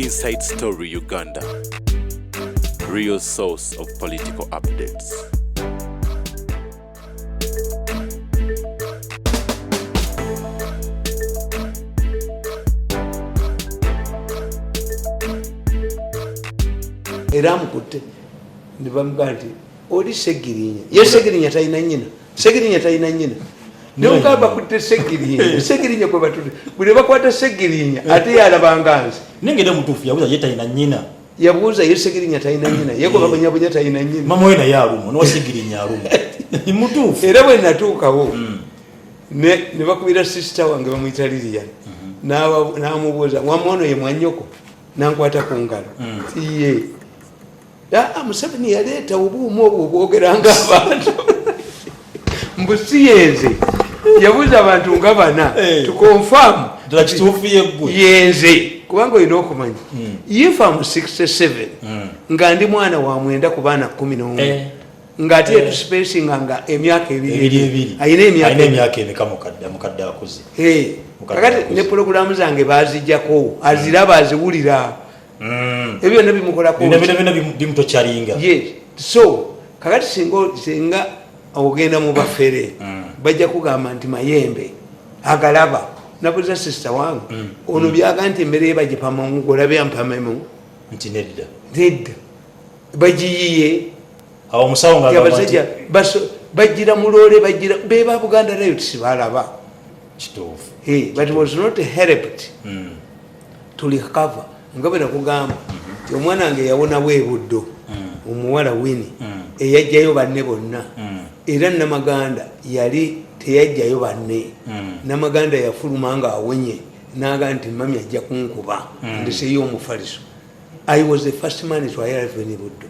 Inside Story Uganda, real source of political updates. Era amukutte nebamugaa nti oli Segirinya, ye Segirinya talina nyina, Segirinya talina nyina. Nemugamba bakutte Segirinya, Segirinya kwe batute buli bakwata Segirinya ate yalabanga nze. Nengera mutuufu, yabuuza ye talina nyina. Yabuuza ye Segirinya talina nyina, ye gwe babonyabonya talina nyina. Mama we naye alumwa, nowa Segirinya alumwa, mutuufu. Era bwe natuukawo ne bakubira sister wange bamuyita Lilian, n'amubuuza, wamwono ye mwanyoko? Nankwata ku ngalo. Ye Museveni yaleeta obuuma obwo obwogeranga abantu, mbu si yenze. Yabuuza abantu nga bana to confirm. Ddala kituufu yeggwe? Yenze, kubanga olina okumanya, if am 67 nga ndi mwana wa 9 ku baana 11, ng'ate yetuspacinga nga emyaka ebiri. Ebiri ebiri. Ayina emyaka Alina emyaka emeka mukadde akuze? Mukadde Kakati akuze. ne pulogulaamu zange bazijjako, aziraba, aziwulira, ebyo byonna bimukolako. Byonna byonna byonna bimutokyalinga. Yes, so kakati singa ogenda mu bafere, bajja kugamba nti mayembe agalaba. Nabuza sister wange, ono byaga nti emmere ye bagipamamu, golabe ampamemu? Nti nedda. Nedda, bagiyiye. Awo omusawo nga agamba nti Abasajja bagira mulole, bagira beba Buganda riots balaba. Kituufu. Hey, but was not helped to recover. Nga bwe nakugamba nti omwana wange yawonawo ebuddo, omuwala Wini, eyajjayo banne bonna. Era Namaganda yali teyajjayo banne. Namaganda yafuluma nga awonye, naga nti mami ajja kunkuba, ndeseyo omufaliso. I was the first man to arrive in Buddo,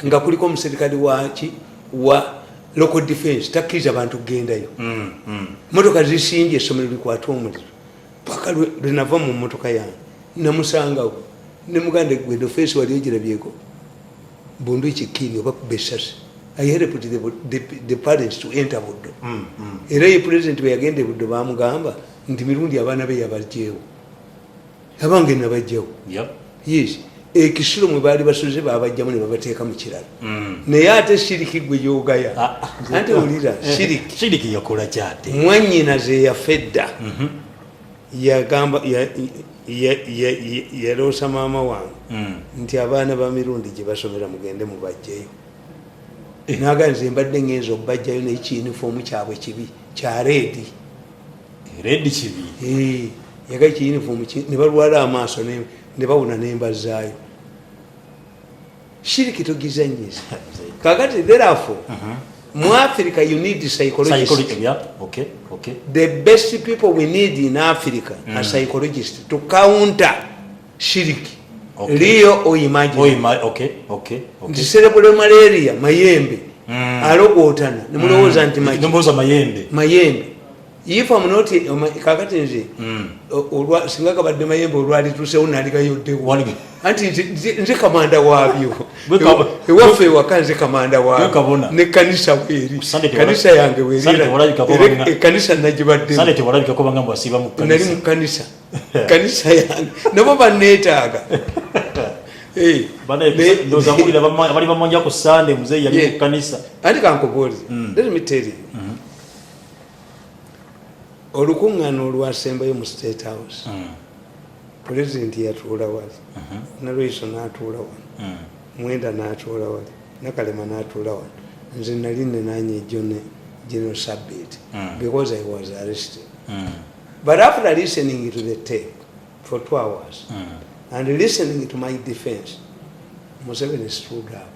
nga kuliko omuserikale waki wa local defense, takkiriza bantu kugendayo. Motoka zisimbye, essomero likwate omuliro, paka lwenava mu motoka yange namusangawo nemuganda, gwe defense wali ogirabyeko bunduki kiri oba kuba esasi? I helped the parents to enter Buddo. Era ye president bwe yagenda e Buddo, bamugamba nti Mirundi abaana be yabajjeewo, abange nabajjawo. Yes, ekisulo mwe baali basuze babajjamu ne babateeka mu kirala. Naye ate shiriki gwe yogaya. Ah, ah. Ante wulira, shiriki. Shiriki yakola kyate? Mwanyinaze yafa edda, yagamba yaloosa maama wange nti abaana ba Mirundi gye basomera mugende mubajjeyo. Naga nze mbadde ngenza obajjayo, naye kiyunifoomu kyabwe kibi, kya red. Red kibi. Yaga kiyunifoomu ne balwala amaaso ne bawona nembazaayo. Shiriki togizanyiza. Kakati therefore mu Africa you need psychologist. Psychology, yeah. Okay. The best people we need in Africa are psychologists to counter shiriki, real or imaginary. Oh, okay. Nti cerebral malaria, mayembe alogootana nemulowooza nti maki. Nomboza mayembe. Mayembe, if am not kakati nze singa kabadde mayembe olwalitusewo naligayoddewo. Anti nze kamanda waabyo. Ewaffe ewaka nze kamanda Gwe waabyo. kabona. Nekanisa weeri. Sunday Kanisa yange Sunday tewalabikako weeri, banga ekanisa nagibaddemu. Sunday tewalabikako banga mbwasiiba mu Nali kanisa. mu kanisa, kanisa yange nabo baneetaaga. Bana, ndowooza mpulira abali bamanja ku Sunday, muzeeyi yali mu kanisa. Anti kankubuulire, let me tell you, olukuŋŋaana olwasembayo mu State House, pulezidenti yatuula wali, Nalweyiso n'atuula wano, Mwenda n'atuula wali, Nakalema n'atuula wano. Nze nali nenanye jone General Sabit because I was arrested. But after listening to the tape for 2 hours and listening to my defense, Museveni stood up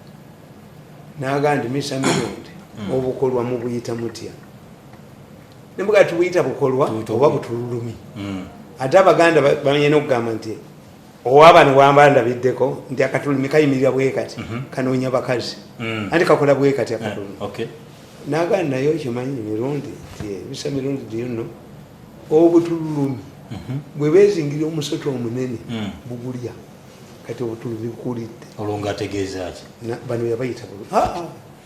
naga nti, "Mr Mirundi, obukolwa mubuyita mutya?" Nemugaa tubuyita bukolwa oba butululumi. Ate Abaganda bamanye nokugamba nti owabano wamba ndabiddeko nti akatulumi kayimirira bwe kati, kanoonya bakazi. Anti kakola bwe kati akatulumi. Nagaa naye okimanyi Mirundi nti, "Mr Mirundi, do you know obutululumi bwe bezingira omusota omunene bugulya? Kati obutulumi bukulidde." Olwo ng'ategeeza ki? Bano yabayita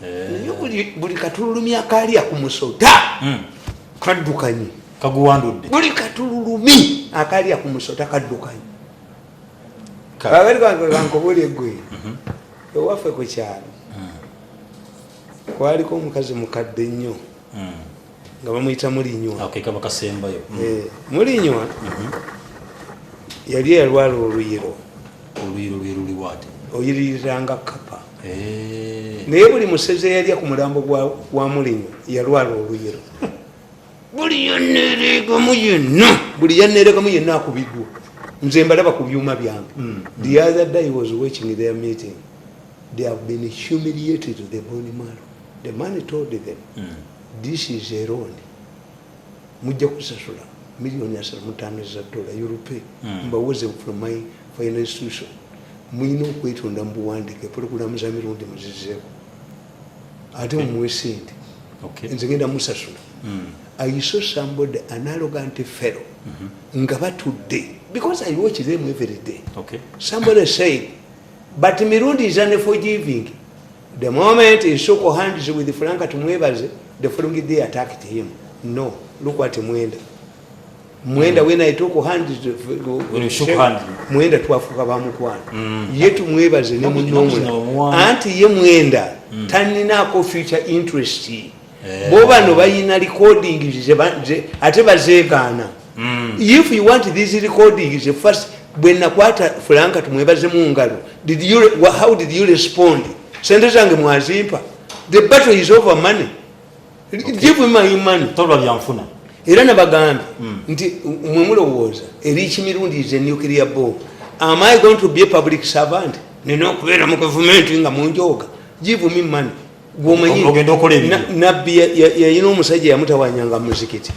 naye buli katululumi akalya ku musota kaddukanye. Kaguwandudde. Buli katululumi akalya ku musota kaddukanye. Kakati kankubulye gwe, ewaffe ku kyalo kwaliko omukazi mukadde nnyo nga bamuyita Mulinywa. Ako kaba kasembayo. Mulinywa yali yalwala oluyiro. Oluyiro lwe luliwo ate? Oyiriranga kapa. Naye buli musezi eyalya ku mulambo gwa Mulinywa yalwala oluyiro. Buli yaneregamu yenna, buli yaneregamu yenna akubiddwa. Nze mbalaba ku byuma byange. The other day I was watching their meeting. They have been humiliated to the bone marrow. The man told them, "This is a loan. Mujja kusasula miliyoni 35 za dola. You will pay." Mbawoze from my finance institution. Mulina okwetonda mu buwandiike, pulogulaamu za Mirundi muzizeeko, ate mumuwe sente. Nze ngenda musasula. I saw somebody, an arrogant fellow, nga batudde, because I watch them every day. Somebody said, "But Mirundi is unforgiving." The moment he shook hands with Frank Tumwebaze, the following day attacked him. No, look at Mwenda. Mwenda, when I took hands, When you shook hands. Mwenda twafuka bamukwano. Ye Tumwebaze ne Naku zino munomula. omuwanga. Anti ye Mwenda taninaako future interest. Bo bano bayina recordings ate bazeegaana. If you want these recordings first, bwe nakwata Frank Tumwebaze mu ngalo, how did you respond? Sente zange mwazimpa. The battle is over money. Give me my money. Tolwa byanfuna. Era nabagambye nti mwe mulowooza eriki Mirundi is a nuclear bomb. Am I going to be a public servant? Nina okubeera mu gavumenti nga munjooga. Give me money. Gwomanyi Ogenda okola ebibyo. Nabbi yayina omusajja yamutawanyanga mu muzikiti.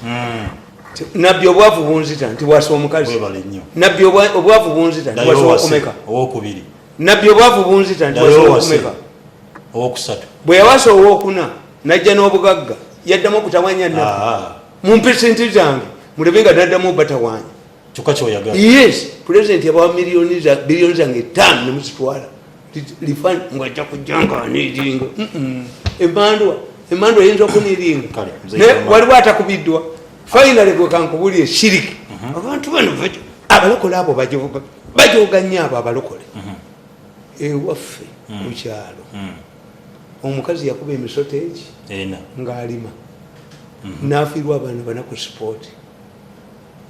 Nabbi, obwavu bunzita, nti wasa omukazi. Webale nnyo. Nabbi, obwavu bunzita, nti Ddayo wasa owase. okumeka. Owokubiri. Nabbi, obwavu bunzita, nti Ddayo wasa owase. okumeka. Owokusatu. Bwe yawasa owokuna najja n'obugagga, yaddamu okutawanya nabbi. Mumpe sente zange, mulebe nga naddamu obatawanya. Kyokka kyoyagala. Yes, president yabawa miliyoni biliyoni zange 5 nemuzitwala. Lifan ngajja kujja nga aniringa emandwa, emandwa eyinza okuniringa. Kale, Mzee Naye Tamale. waliwo atakubiddwa. Finally, gwe kankubulye shiriki. Abantu bano abalokole abo bajoga, bajoga nnyo abo abalokole. Ewaffe ku kyalo omukazi yakuba emisota egi Ena. ng'alima, n'afiirwa abaana bana ku spot.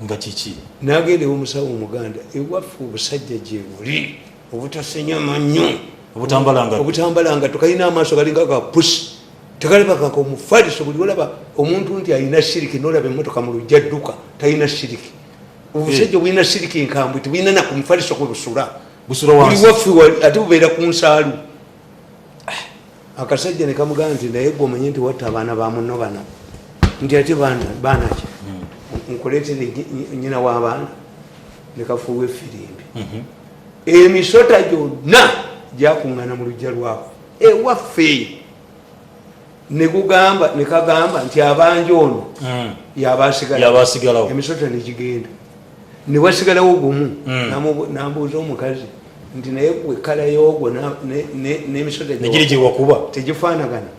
Nga kiki? N'agenda ew'omusawo omuganda. Ewaffe obusajja gye buli obutasenya mannyo. Obutambalanga. Obutambalanga, tokalina amaaso galinga ga pusi, tekalabakaka omufaliso. Buli olaba omuntu nti alina siriki, nolaba emotoka mu lujja dduka, talina siriki. Obusajja obulina siriki nkambwe, tebulina na ku mufaliso kwe busula. Busula Buli wansi. waffe ate bubeera ku nsaalu. Akasajja ne kamugamba nti, "Naye gwe omanye nti watta abaana ba munno bana?" Nti, "Ate baana ki? Nkuleetere nyina w'abaana." Ne kafuuwa efirimbi, emisota gyonna gyakuŋŋana mu lujja lwako ewaffe. Nekugamba nekagamba nti abanja ono yaba asigala. Yaba asigalawo. Emisota negigenda, newasigalawo gumu. Nambuuza omukazi nti, "Naye gwe kala yoogwo n'emisota Negiri gyewakuba. tegifaanagana?"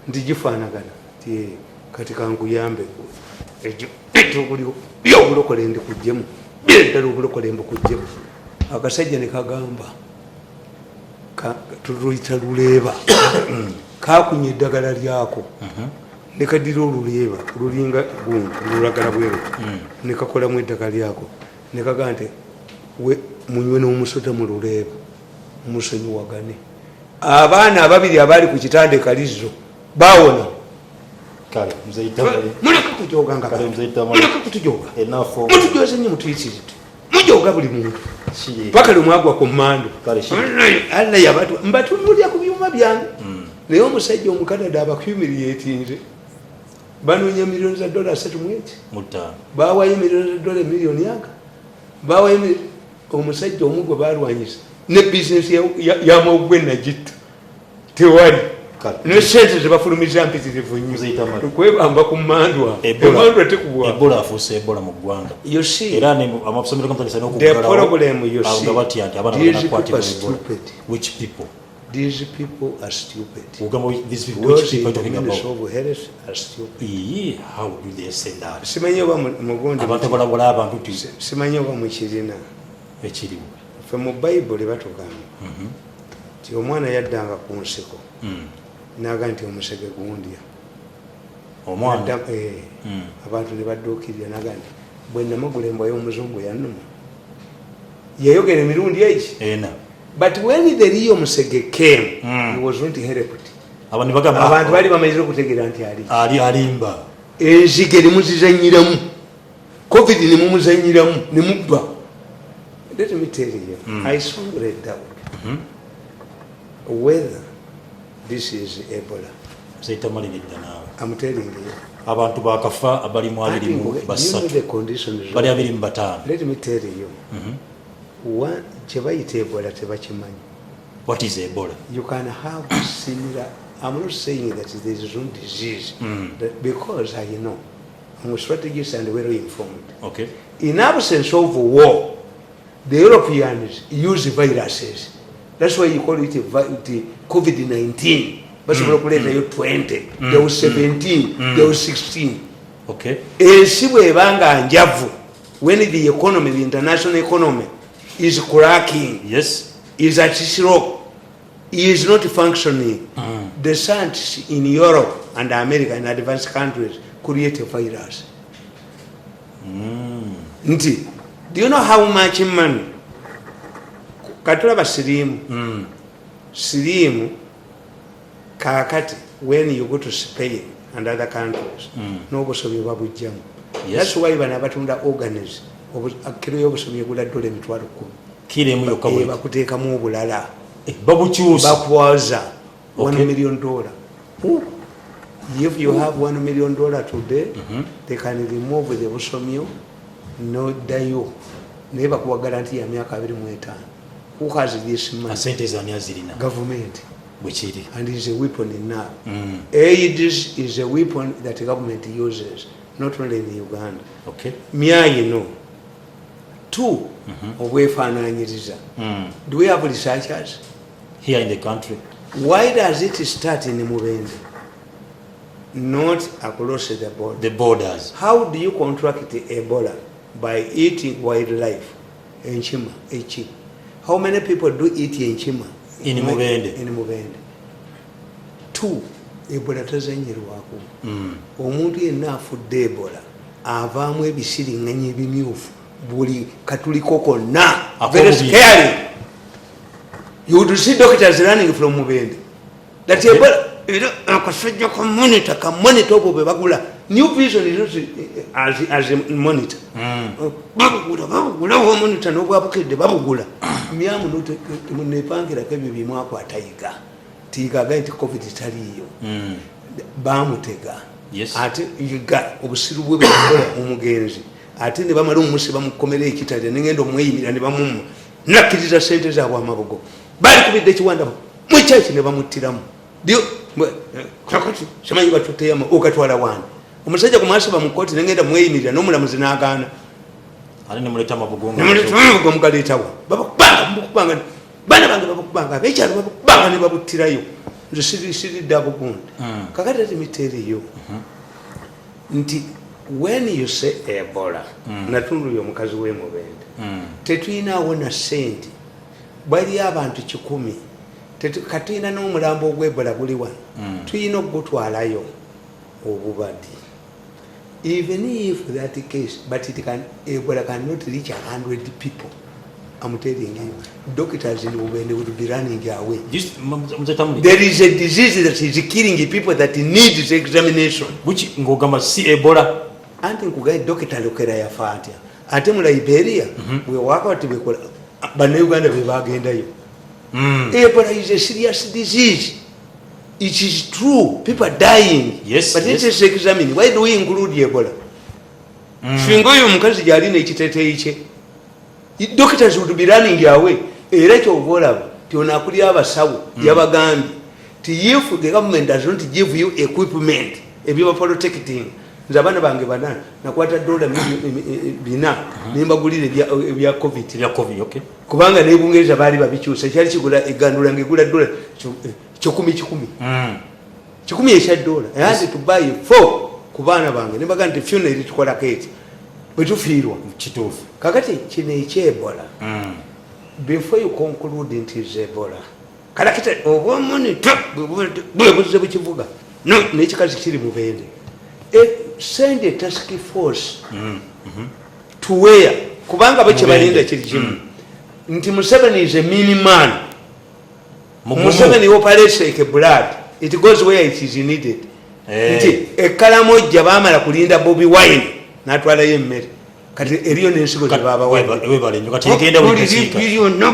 Nti, "Gifaanagana." Ti, "Eh, kati kankuyambe gwe ekyokuliwo byobulokole ndikugjemu, byeddala obulokole mbukuggyemu." Akasajja ne kagamba tuluyita luleeba. Kakunya eddagala lyako, nekadira oluleeba lulinga gundi lulagala bweruti, nekakolamu eddagala lyako, nekagaa nti, "Munywe n'omusota mu luleeba, musonyiwagane." Abaana ababiri abaali ku kitanda ekalizzo bawona. Kale, Mzee Tamale. Muleke kujoga nga Kale, Mzee Tamale. muleke kutujoga. Enough of- Mutujoze nnyo, mutuyitiridde, mujoga buli muntu. Kiri. Paka lwemwagwa ku mmandu. Kale, kiri. Alla yabatu mbatunulya ku byuma byange. Naye omusajja omukanada abakumiriyetinze, banoonya miliyoni za dola 31. Mutaano. Bawayo miliyoni za dola emiliyoni aga bawayo omusajja omu gwe balwanyisa ne bizinesi yamawugwe nagitta tewali. Kale. Ne sente zebafulumiza mpitirivu nnyo. Mzee Tamale. Kwebamba ku mandwa. Ebola. Emandwa tekubwa. Ebola afuuse ebola mu ggwanga. You see, Era amasomero gamutandisa the problem, you see, nga batya nti abaana these bagenda people are kukwatibwa Ebola. stupid. Which people? These people are stupid. Ogamba these people, which Those people in are the talking Ministry about? of Health are stupid. Ii, how do they say that? Simanyi oba mugundi Abantu abalabula abantu nti simanyi oba mukirina. Ekiriwo. Ffe mu Bayibuli batugamba nti omwana yaddanga ku nsiko naga nti omusege gundya. Omwana? Abantu ne badduukirira, naga nti bwe namagula embwa y'omuzungu yannuma. Yayogera emirundi egi. Ena. But when the real musege came, he was not helped. Abantu bagamba Abantu baali bamanyire okutegeera nti ali ali alimba. Enzige nemuzizanyiramu, COVID nemumuzanyiramu, nemubba. Let me tell you, I strongly doubt whether this is Ebola. Muzeyi Tamale, nedda naawe. I'm telling you. Abantu bakafa abali mu abiri mu Do you know basatu the conditions? Bali 25. Let me tell you. One, kyebayita Ebola tebakimanyi. What is Ebola? You can have similar. I'm not saying that there is no disease, because I know I'm a strategist and well informed. In absence of war, the Europeans use viruses. That's why you call it the COVID-19. Basobola okuleetayo 20, there was 17, there was 16. Ensi bwebanga njavu, when the economy, the international economy is cracking, is at slope, is not functioning, the scientists in Europe and America and advanced countries create a virus. Nti do you know how much money? Katulaba siriimu. Siriimu kakati, when you go to Spain and other countries, n'obusobyo babugjamu. That's why bano abatunda organs, kiro y'obusobyo egula dola 10,000. Kiro emu yokka bweti. Bakuteekamu obulala. Babukyusa. Bakwaza $1 million. If you have $1 million today, they can remove the busomyo noddayo, naye bakuwa guarantee ya myaka 25. Who has this money? Sente zani azirina? Government. Bwekiri. And is a weapon now. AIDS is a weapon that the government uses, not only in Uganda. Myayino two, obwefaananyiriza. Do we have researchers here in the country? Why does it start in Mubende, not across the border? The borders. How do you contract Ebola? By eating wildlife, enkima eki. How many people do eat enkima? In Mubende. In Mubende. Two, Ebola tazanyirwako. Omuntu yenna afudde Ebola avaamu ebisiriŋŋanya ebimyufu buli katuliko konna. Very Ak'omubiri. scary. You would see doctors running from Mubende that Ebola, era akasajja ka monitor, ka monitor obwo bwe bagula. New Vision is not as a monitor. Babugula, babugula obwa monitor n'obwabukedde babugula myamu. Temunepangirako ebyo byemwakwata. Yiga tiyiga agaye nti COVID taliiyo. Bamutega. Ate Yiga obusiru bwe bweyakola omugenzi, ate ne bamala omusiba mukomera ekitalya, negenda omweyimirira ne bamumma, nakkiriza sente zaabwe amabugo balikubidde ekiwanda mukyaki ne bamuttiramu. Kakati simanyi batuteyama okatwala wani omusajja kumwasiba mu kooti, negenda mweyimirira n'omulamuzi n'agaana. Ate nemuleta amabugo nga Nemuleeta mugaleetawa, babakubanga, mubakubanga, baana bange babakubanga, abekyalo babakubanga ne babuttirayo. Nze siridde abugundi. Kakati ati miteeriyo nti when you say Ebola, natundulya omukazi w'emubende. Tetuyinaawo na sente, bwaliyo abantu 100. Katulina n'omulambo ogw'Ebola guli wano. Tuyina okugutwalayo obubadi. Even if that case, but it can, Ebola cannot reach 100 people. I'm telling you, doctors in Mubende would be running away. Muzeyi Tamale, There is a disease that is killing people that needs examination. Which ng'ogamba si Ebola? Anti nkugaye, Dokita Lokera yafa atya? Ate mu Liberia bwewakati bwekola, Bannayuganda bwe bagendayo. Ebola is a serious disease. It is true, people are dying. But let us examine, why do we include Ebola? Singa oyo omukazi gyalina ekiteteyi kye, doctors would be running away. Era kyova olaba ti ono akulira abasawo yabagambye ti if the government does not give you equipment ebyoba protecting, nze abaana bange bana nakwata dola 400,000 nembagulira ebya COVID. Ebya COVID, okay. Kubanga nebungereza baali babikyusa, kyali kigula egandula ngaegula dola 100 100 100 ekya dola. I had to buy four ku baana bange, nembaga nti fyona eri tukolako eti bwe tufiirwa. Kituufu. Kakati kino ekyebola, Before you conclude nti is Ebola, kalakita obwomonita bwe buzze bukivuga. No, n'ekikazi kiri Mubende. Send a task force to where, kubanga bo kyebalinda kiri kimu, nti Museveni is a mean man. Mugumu. Museveni operates like a blood, it goes where it is needed. Nti ekalamojja bamala kulinda Bobi Wine natwalayo emmere, kati eriyo n'ensigo zebabawadde. Webale nnyo. Kati egenda buli dakiika. Byonna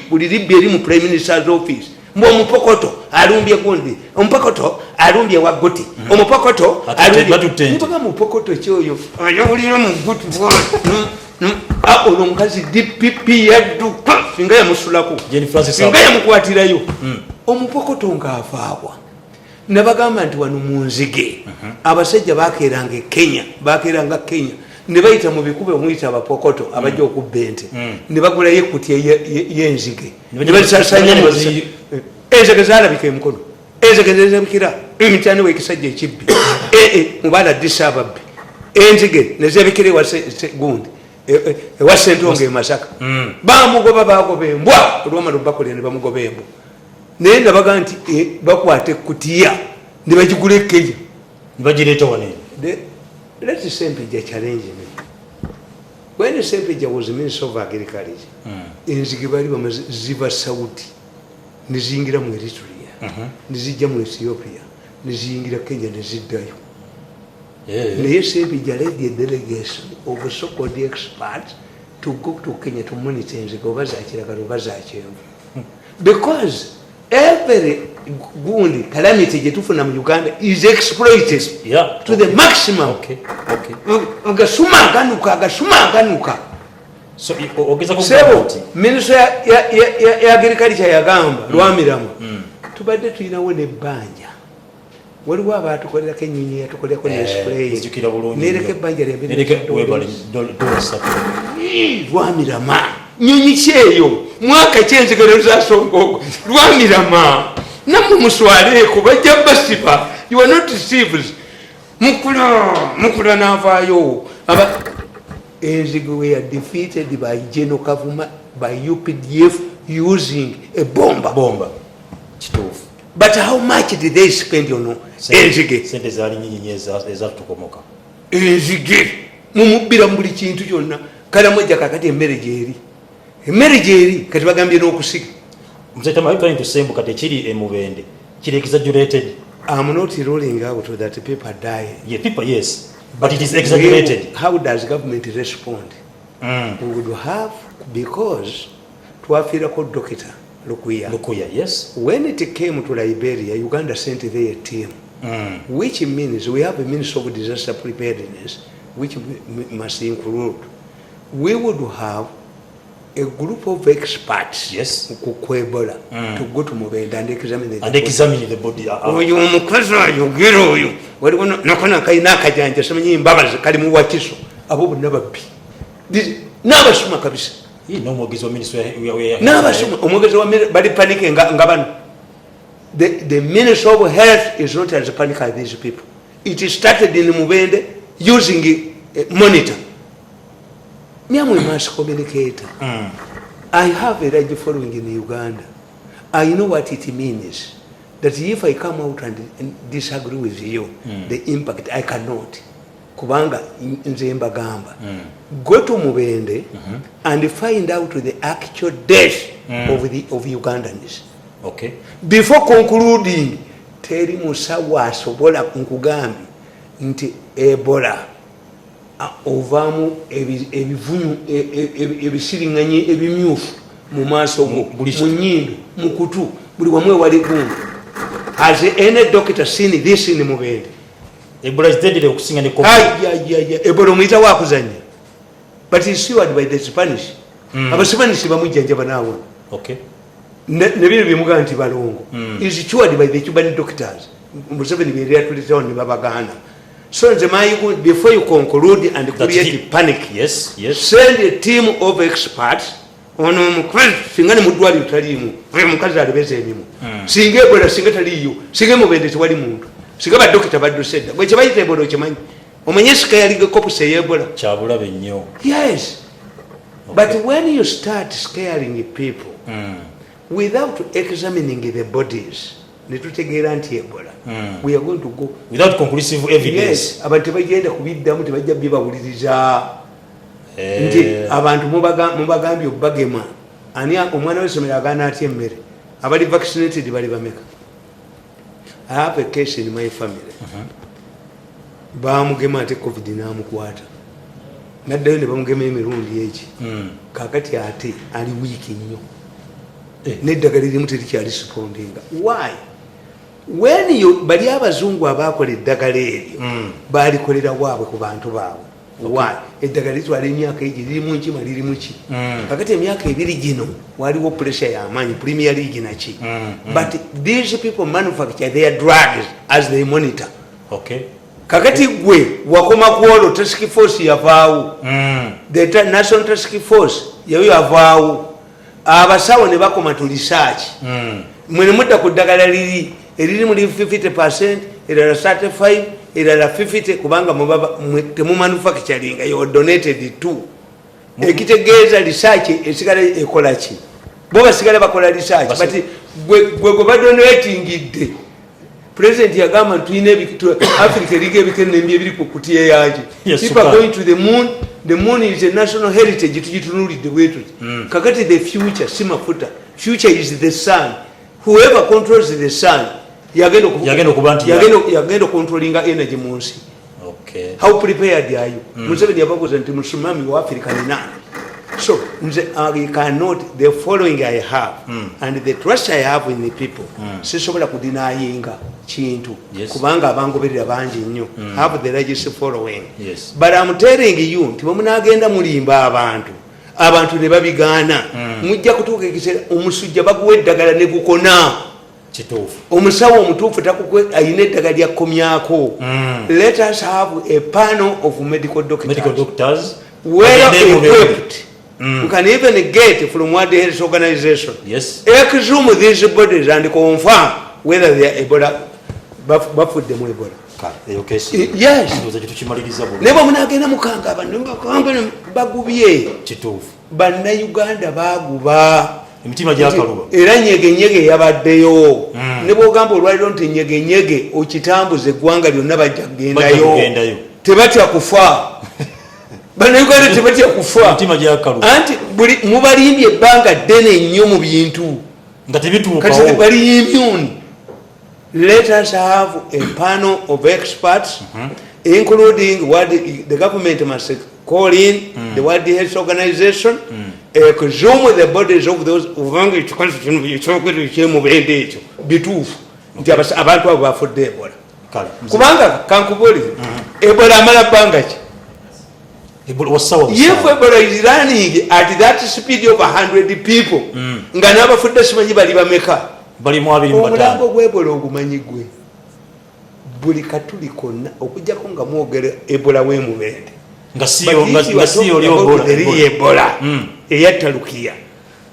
buli libbi eri mu Prime Minister's office, mbu omupokoto alumbye gundi, omupokoto alumbye waguti, omupokoto. Batutte ente. Nibaga mupokoto kyoyo ayawulira mu guti. Ono omukazi DPP yadduka singa yamusulako. Jane Francis. Singa yamukwatirayo omupokoto ng'avaawa. Nabagamba nti wano mu nzige abasajja bakeeranga e Kenya, bakeeranga Kenya ne bayita mu bikube omuyita abapokoto abajja okubba ente, ne bagulayo ekkuti y'enzige Ne ne bazisasanya. ne Enzige zalabika emukono, enzige zezabikira emityani wekisajja ekibbi mubaala ddisa ababbi, enzige nezebikira ewa gundi, ewa Sentongo e Masaka. Bamugoba, bagoba embwa, olwamala obakolera ne bamugoba embwa. Naye nabaga nti bakwata ekutiya ne bagigula e Kenya. Nibagireeta wano eno. Let Sempija challenge me. When Sempija was Minister of Agriculture, enzige bali bamaze ziva Saudi neziyingira mu Eritrea, nezijja mu Ethiopia, neziyingira Kenya, neziddayo. Naye Sempija led a delegation of so-called experts to go to Kenya to monitor enzige oba zakiragala oba zakyenvu, because every gundi calamity gyetufuna mu Uganda is exploited to the maximum. Agasuma aganuka, agasuma aganuka. So ogeza kugamba Sebo, nti minisita ya agriculture yagamba Lwamirama, tubadde tulinawo nebbanja, waliwo abatukolerako enyonyi, yatukolerako Nzijukira bulungi nereka nnyo. ebbanja lya Nereka, webale, dola 3. Lwamirama, nyonyi kyeyo mwaka kyenzigero zasongogo. Lwamirama, nammwe muswaleeko, bajja basiba. You are not thieves. Mukula mukula navaayo. Aba enzige were defeated by General Kavuma, by UPDF using a bomber. Bomba, kituufu. But how much did they spend on enzige? Sente zaali nyingi nnyo ezatukomoka. Enzige mumubbira mu buli kintu kyonna. Kalamojja kakati emmere gyeri, emmere gyeri, kati bagambye n'okusiga. Mzee Tamale, trying to say mbu kati ekiri emubende kiri exaggerated. I'm not ruling out that people die. Yeah, people, yes, but it is exaggerated. How does government respond? We would have, because twafiirako Dokita Lukuya. Lukuya, yes. When it came to Liberia, Uganda sent there a team, which means we have a Minister of Disaster Preparedness, which must include, we would have a group of experts ku ku Ebola to go to Mubende and examine the And body. Examine the body. Oyo omukazi ayogera oyo waliwo nakona kalina akajanja, simanyi Mbabazi kali muwakiso, abo bonna babbi. N'abasuma kabisa. Ye n'omwogezi wa ministry N'abasuma, omwogezi wa bali panic nga bano. The Minister of Health is not as panic as these people. It started in Mubende using a monitor. Me, am a mass communicator. I have a large following in Uganda. I know what it means that if I come out and disagree with you, the impact. I cannot, kubanga nze mbagamba, go to Mubende and find out the actual death of Ugandans before concluding. Teri musawo asobola nkugambye nti Ebola ovaamu ebivunyu, ebisiriŋŋanyi ebimyufu mu maaso go, mu nnyindo, mu kutu, buli wamu ewali gundi. Has any doctor seen this in Mubende? Ebola is deadly okusinga ne COVID. Ayayaya, Ebola omuyita wakuzanya, but is cured by the Spanish. Abaspanish bamujjanjaba naawona. Nebino byemugaa nti balongo is cured by the Cuban doctors. Museveni byeratuletewo ne babagaana. So nze my, before you conclude and That create panic, send a team of experts. Ono omukazi singa ne muddwaliro taliimu, oyo omukazi alebeza emimu, singa Ebola singa taliiyo, singa Mubende tewali muntu, singa badokita badduse dda. Gwe kyebayita Ebola okimanyi? Omanye sika yalige kopusi ey'Ebola? Kyabulabe nnyo. Yes. But when you start scaring people without examining the bodies, netutegeera nti Ebola, we are going to go without conclusive evidence. Yes, abantu tebagenda kubiddamu, tebajja bibawuliriza. Nti abantu mubagambye obagema. Ani omwana w'essomero agaana atya emmere? Abali vaccinated bali bameka? I have a case in my family. Bamugema, ate COVID namukwata, naddayo ne bamugema emirundi egi. Kakati ate ali weak nnyo. Neddagala erimu terikyali respondinga. Why? When you bali abazungu abakola eddagala eryo, balikolera waabwe ku bantu baabwe. Why? Eddagala litwala emyaka egi, lirimu nkima, lirimu ki. Kakati emyaka 2 gino waliwo pressure yamaanyi, Premier League naki. But these people manufacture their drugs as they monitor. Kakati gwe wakoma ku olwo task force yavaawo. The national task force yayo yavaawo, abasawo ne bakoma to research. Mwe nemudda ku ddagala liri eriri muli 50, erala 35, erala 50, kubanga temumanufacturinga, you donated to. Ekitegeeza research esigala ekola ki? Bo basigala bakola research. But gwe badonatingidde, President yagamba nti tulina Africa eriga ebikenembi ebiri ku kutiya yaki. Yes, People are super. going to the moon. The moon is a national heritage, tugitunulidde bwetuti. Kakati the future si mafuta, future is the sun. Whoever controls the sun yagenda Yagenda okuba nti yagenda ocontrollinga energy mu nsi. How prepared are you? Museveni yababuuza nti musumami wa Africa ni nani? So nze I cannot, the following I have and the trust I have in the people, sisobola kudenyinga kintu. Kubanga abangoberera bangi nnyo, have the largest following. But I'm telling you nti bwe munagenda mulimba abantu, abantu ne babigaana, mujja kutuuka ekiseera omusujja baguwa eddagala ne gukona. Omusawo omutuufu takukwe ayina eddagala lyakkomyako. Let us have a panel of medical doctors, Medical doctors well bagende mu equipped. We can even get from World Health Organization. Exhume these bodies and confirm whether they are Ebola, bafudde mu Ebola. Kale, eyo case. Yes. Ndowooza kyetukimaliriza bulungi. Naye bwe munagenda mukanga abantu bakanga bagubye. Bannayuganda baguba. Emitima gyakaluba. Era nyegenyege yabaddeyo. Ne bwogamba olwaliro nti nyegenyege okitambuza eggwanga lyonna, bajja Bajja kugendayo. kugendayo. Tebatya kufa, Bannayuganda tebatya kufa. Emitima gyakaluba. Anti buli mubalimbye ebbanga ddene nnyo mu bintu nga kati tebituukawo. Bali immune. Let us have a panel of experts, including what the government must call in, the World Health Organization, exhume the bodies of those, kubanga ekikazi kino ekyogero ekyemubende ekyo bituufu nti abantu abo bafudde Ebola. Kale. Kubanga kankubuulire, Ebola amala bbanga ki? Ebola wasawa. If Ebola is running at that speed of 100 people, nga n'abafudde simanyi bali bameka. Bali mu abiri mu Omulambo bataano. gw'Ebola ogumanyi gwe buli katuli konna, okujjako nga mwogera Ebola w'emubende. Nga si nga si oli Ebola. Eri Ebola eyattalukiya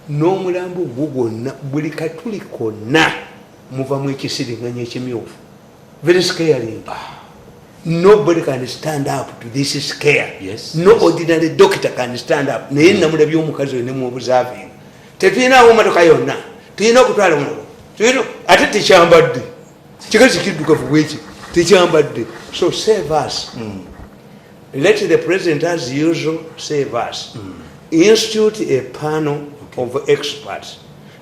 n'omulambo gwo gwonna, buli katuli konna muvamu ekisiringanya ekimyufu, very scaring. Nobody can stand up to this scare. No ordinary doctor can stand up. Naye namulabye omukazi oyo nemuobserving, tetulinawo motoka yonna, tulina okutwala muno. Ate tekyambadde kikazi kiddugavu bweki, tekyambadde. So save us. Let the president, as usual, save us. Institute a panel of experts.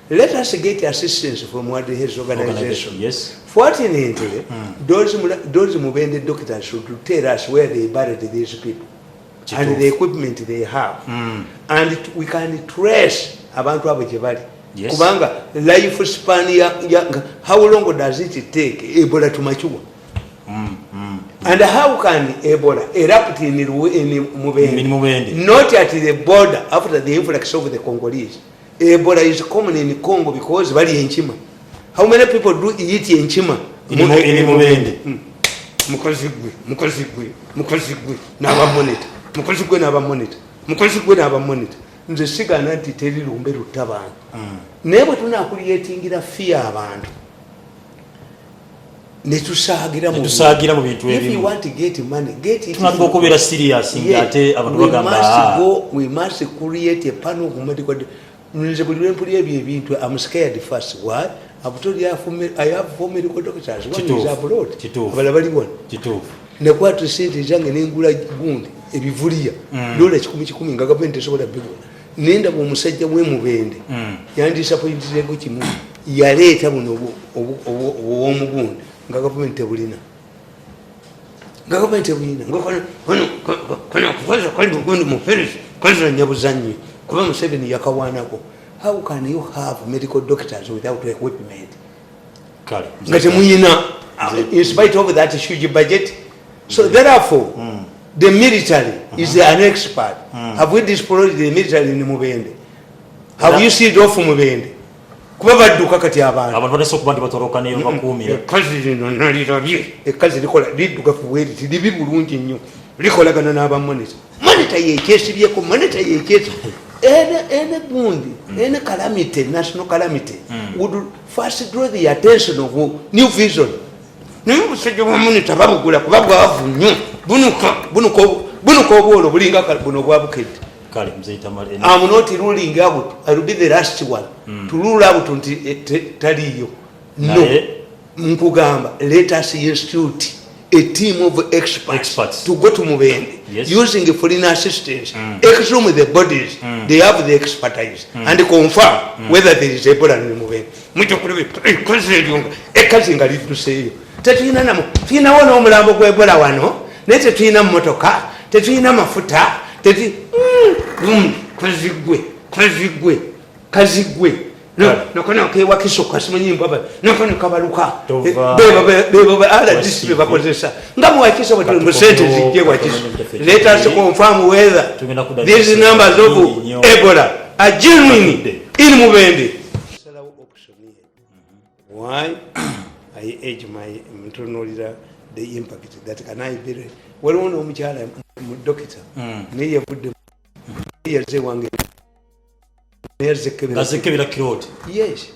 Let us get assistance from World Health Organization. Fortunately, those Mubende doctors should tell us where they buried these people and the equipment they have. And we can trace abantu abo gye bali. Kubanga life span ya, how long does it take Ebola to mature? And how can Ebola erupt in Mubende? In Mubende. Not at the border after the influx of the Congolese. Ebola is common in Congo because bali enkima. How many people do eat enkima? In Mubende. Mukazi gwe, mukazi gwe, mukazi gwe, n'abamonita. Mukazi gwe n'abamonita. Mukazi gwe n'abamonita. Nze sigaana nti teri lumbe lutta bantu. Naye bwe tunacreatingira fear abantu. Netusaagira mu Netusaagira mu bintu If you ebimu. want to get money, get it. Tunataka okubeera serious ng'ate abantu We bagamba, must "Ah." go, we must create a panel of medical. Nze buli lwe mpulira ebyo ebintu, I'm scared first. Why? I've told you I have four medical doctors. One is Kituufu. abroad. Kituufu. Abalala bali wano. Kituufu. Nakwata sente zange nengula gundi ebivuliya dola kikumi kikumi nga gavumenti tesobola bigula. Nendaba omusajja wemubende yandisappointireko kimu, yaleeta buno obwomugundi nga gavumenti tebulina, nga gavumenti tebulina. Gundi muferesi kazanya buzanyi kuba Museveni yakawaanako. How can you have medical doctors without equipment? Kale. Nga temuyina, in spite of that huge budget. So therefore the military is an expert. Have we destroyed the military in Mubende? Have you sealed off Mubende? Kuba badduka kati abantu. Abantu batese okuba nti batoloka neyo bakuumira. Ekkazi lino nalirabye, ekkazi likola liddugafu bweriti, libi bulungi nnyo, likolagana n'abamonita. Monitor yekyesibyeko, monitor yekyesi ene gundi. Ene calamity, national calamity would first draw the attention of New Vision, naye obusajja bwa monitor babugula kuba bwavu nnyo, bunuka bunuka bunuka obwolo bulinga buno obwabukedde. Kale, Mzee Tamale. I'm not ruling out. I will be the last one to rule out nti taliyo. No. Nkugamba, let us institute a team of experts, Experts. to go to Mubende using foreign assistance, exhume the bodies. They have the expertise and confirm whether there is Ebola in Mubende. Mujja kulaba ekkazi eryo nga ekkazi nga lidduseeyo. Tetulina namu, tulinawo n'omulambo gw'Ebola wano, naye tetulina mmotoka, tetulina mafuta, teti kazigwe kazigwe kazigwe. Nakona kewakiso kasimanyi mbaba nakona kabaluka. Tova RDC bebakozesa nga muwakiso bati mu sente zijje Wakiso. Let us confirm whether Tugenda kudda these numbers of nyingi nnyo. Ebola are genuine Katudde. in Mubende. Salawo option here. Why I age my ntunuulira the impact that can I be. Waliwo n'omukyala mu dokita, naye yavudde, naye yazze wange, naye yazze kebera. Ngazekebera clot. Yes,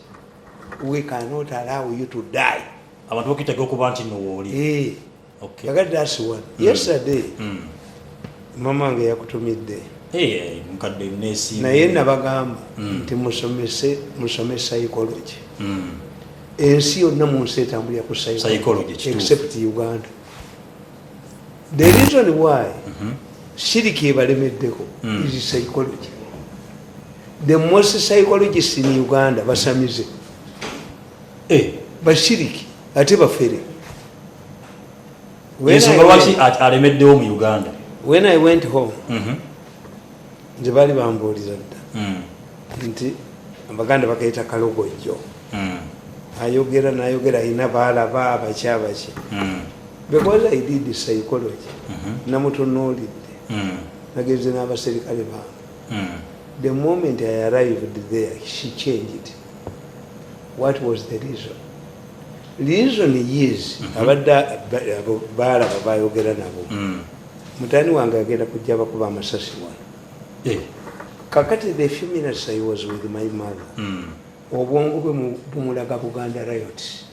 we cannot allow you to die. Abantu bakuyitaga okuba nti nno wooli. Eh. Okay. Kakati that's one. Yesterday mama wange yakutumidde. Eh, mukadde nesiima. Naye nabagamba nti musomese, musome psychology. Ensi yonna mu nsi etambulira ku Psychology, kituufu. except Uganda. The reason why shiriki ebalemeddeko is psychology. The most psychologists in Uganda basamize. Eh, bashiriki ate bafere. When ensonga I lwaki alemeddewo mu Uganda. When I went home, nze baali bambuuliza dda nti abaganda bakayita kalogojjo. Ayogera nayogera, ayina baalaba abaki abaki. Because I did psychology, namutunuulidde, nagenze n'abaserikale bange. The moment I arrived there, she changed. What was the reason? Reason is abadde abo baalaba bayogera nabo, mutani wange agenda kujja bakuba amasasi wano. Eh, Kakati the few minutes I was with my mother, obwongo bwe bumulaga Buganda riots.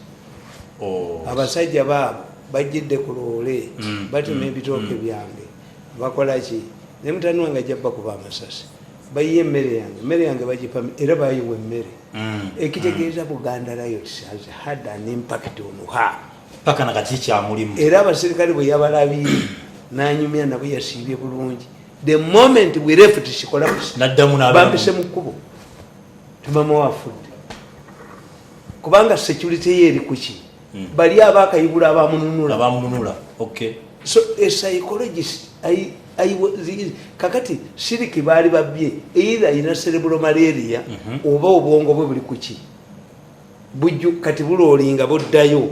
Oh. Abasajja baabo bajjidde ku loole, batema ebitooke byange, bakolaki, naye mutani wange ajja bakuba amasasi, bayiye emmere yange, emmere yange bagipa era bayiwa emmere. Ekitegeeza Buganda riots has had an impact on her. Paka nakati kyamulimu. Era abaserikale bwe yabalabye nanyumya nabo, yasiibye bulungi. The moment we left, she collapsed. Naddamu n'abeera Bampise mu kkubo, tumama wafudde, kubanga security ye eri kuki? Bali abakayigula abamununula. Abamununula, okay. So a psychologist kakati siriki baali babbye, either ayina cerebral malaria oba obwongo bwe buli kuki bujju kati buloolinga buddayo.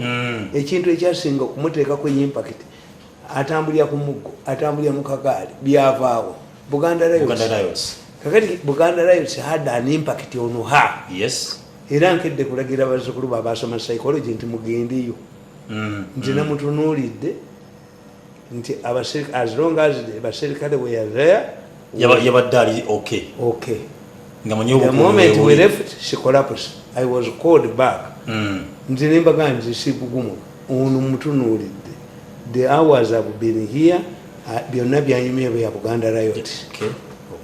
Ekintu ekyasinga okumuteekako impact, atambulira ku muggo, atambulira mu kagaali, byavaawo Buganda Buganda riots. Riots. Kakati Buganda riots had an impact on her. Era nkedde kulagira bazzukulu babasoma psychology nti mugendeyo. Nti namutunuulidde nti as long as the baserikale were there, Yabadde ali okay. Okay. Nga manyi The moment we left, she collapsed. I was called back. Nti nembaga nti sigugumu. Ono mutunuulidde, the hours have been here, byonna byanyumye bya Buganda riot.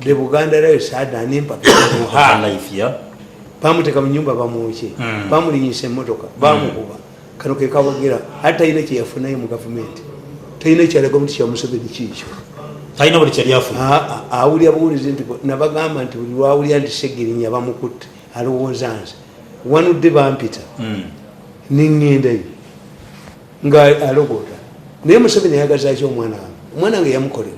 The Buganda riot had an impact on her. Life, yeah. Bamuteeka mu nyumba, bamwokye, bamulinyisa emmotoka, bamukuba. Kano kekawagira, ate talina kyeyafunayo mu gavumenti, talina kyalaga nti kya Museveni kiikyo. Talina buli kyali afuna. Awulira buwulizi nti nabagamba nti buli lwawulira nti Segirinya bamukutte, alowooza nze wanudde bampita neŋŋendayo nga alogota. Naye Museveni ayagazaki? Omwana wange, omwana wange yamukolera.